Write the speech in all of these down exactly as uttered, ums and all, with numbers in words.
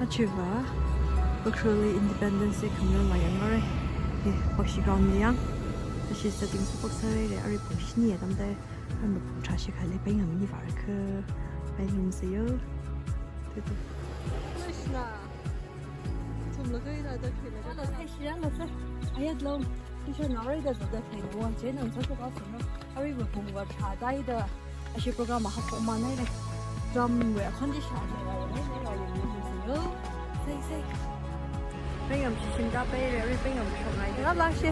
Chiva, Ukhrulli Independence Day khamrang vāyanghaora. Hi, Bakshi ground li yang. Ashi setting sāphoksāhaira, arui pung shini atam da. Arui mapung tharāshi khalei pāng ngamni vārakha. Pāng ngamsiyo. Tutu. Krishna. Tumla kaila da kaila. Hello, sir. Hello, sir. Ayat long. Teacher, na rai da zo da kaila. Wan che nang sa ko ka so no. Arui mapung vātharāda. Ashi program a hapok manai le. Drum wui akhon di sha ne rai ne rai ne ne. Sei, sei. Pāng ngamshishimda pāre, arui pāng ngamshok ngai. Ngalāshi.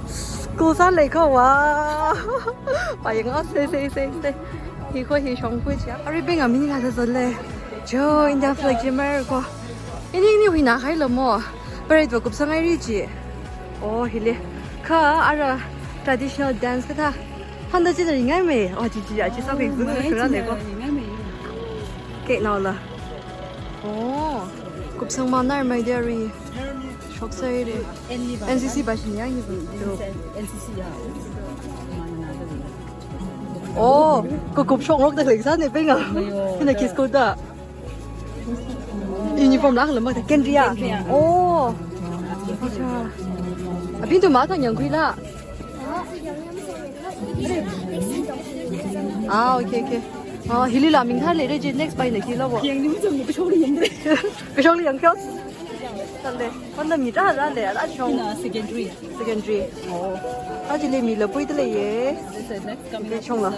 School sālei kho wa. Pāyanghaosa, sei, sei, sei. Hi kho hi shongkhui chi. Arui pāng ngamni nada zole. Jo, India flag chi mei kho. Ini, ini huina khailo mo. Parade va kupsang ai ri chi. Oh, hili. Kha ara traditional dance kathā. Handa chi ringai mei. Oh, chi chi chi sa ping zung mai, shura chi le ko. Ringai mei. Ke nao la. Oh. Kupsang manar mai diari. Shoksai re. N C C ba shin yang hi. N C C ya. Oh, ko kup shok rok da lek sa ne pāng nga. Ayo. Hina kiss ko da. Uniform lak lama ta kendriya. Kendriya. Oh. Acha. Abin tu ma ta nyang kui la. Ah, okay, okay. Ah, hili la ming tha le re je next bai na ki la wo. Yang ni mu jam ni pishok ni yam de. Pishok ni yang kyo. Tande. Kanda mi ta la le la shong. Ina secondary. Secondary. Oh. Aji le mi la pui de le ye. This is next coming. Shong la.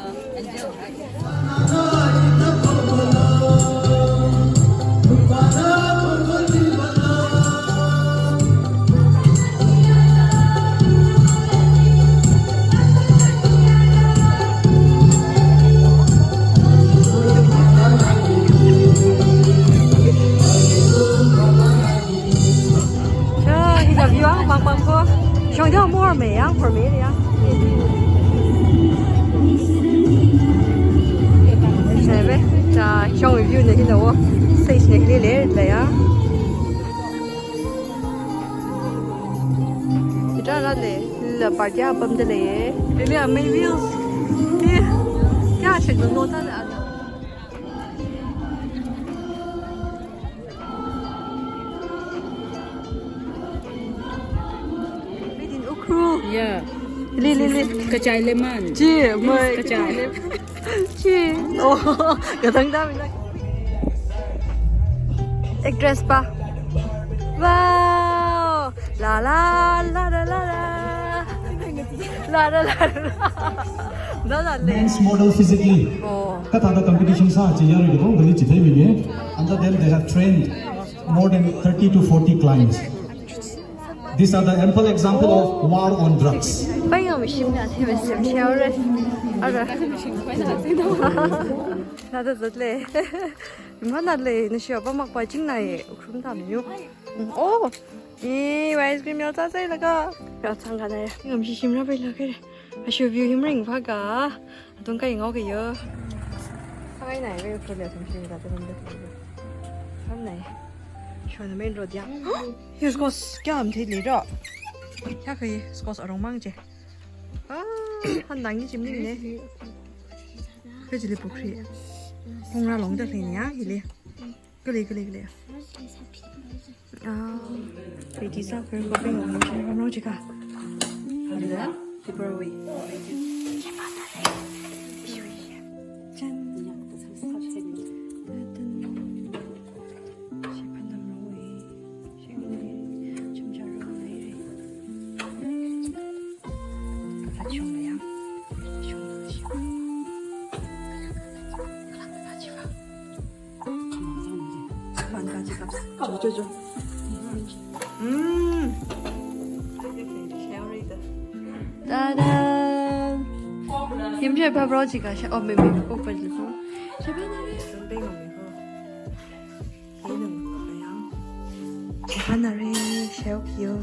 Cha, hi da view ang pang pang ko. Shong da more me yang for me ya. Sebe, cha, shong view ne hi da wo. Sei ne le le le ya. Ita la le, la party a pam de le. Ele a may views. Ke, kya chek no ta le. Made in Ukhrul. Yeah. Li, li, li. Kachai lemon. Chi, mai. Kachai. Chi. Oh, kadang da mina. Actress pa. Wow. La, la, la, la, la, la. La, la, la, la. La, la, la. Men's model physically. Oh. Kathāda competition sā chi yarui kathong kali chithei mi ye. Under them they have trained more than thirty to forty clients. These are the ample example of war on drugs. Pāng ngamshim na the sem share. Ara. Nada zat le. Mana le, na share pa mak pa ching na ye. Ukhrul ta mi yu. Oh. Ee, ice cream yau cha chai laga. Yau chang ka na ya. Ngamshishim ra bai laga. Ashu view him ring pha ka. Atung kai ngau ka yo. Hai nai, wei pro le tung shi da tung da. Ham nai. Shona main road ya. Yes, kos kya am thei le ro. Kya khai, kos arong mang che. Ah, han dang ni chim ning ne. Kajili pukhri. Pongra long da le ni ya, hili. Kali, kali, kali. Ah, pretty sa kar ko ping ong, ong, ong, chika. Ada, tipper wui. Chan. Khamang kaji kap. Kap jo jo. Mm. Ta-da! Him shai pa bro chika sha. Oh, me me ko pa ji ko. Shai pa na re. Shai pa na re. Hina pa yang. Shai pa na re. Shai ok yo.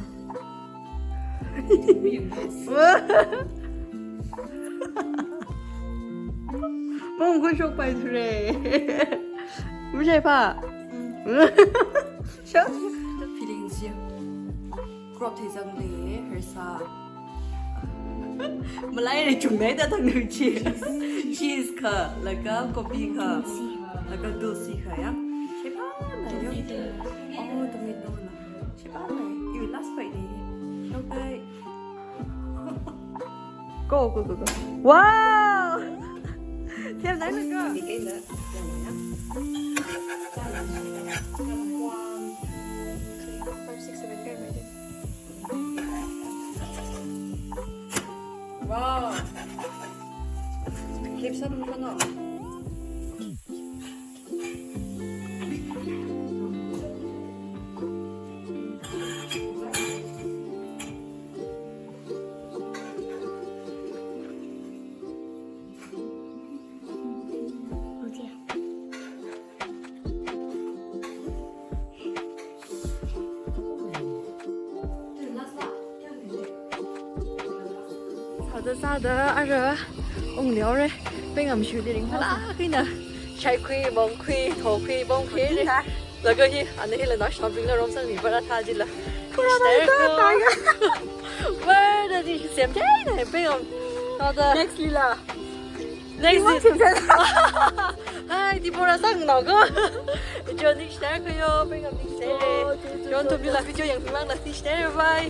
Mong khun shok pai sure. Mashai pa. Shok. Feelings ya. Crop thei zang le, hersa. Malai le chungnai da thang nu cheese. Cheese kha, laga kopi kha, laga dulce kha ya. Shai pa. Oh, tomato na. Shibana. You last bite ni. Okay. Go, go, go, go. Wow! Five, six, seven, eight. Wow. Clip sa dulu kan, no? Sāda sāda ara ungli haora. Pengam shuli ringphālāk eina. Shaikhui, mongkhui, thokhui, mongkhui. Laga hi, ana hila naoshinao bingla romsangmi paratha chila. Paratha chila. Paratha chila. Paratha chi semkei na pengam. Sāda. Next lila. Next. Hi, Deborah sāngnao ko. Video ningshare khuiyo, pengam ningshare. Oh, thank you. Yon thumlila video yangmimangla ningshare, bye.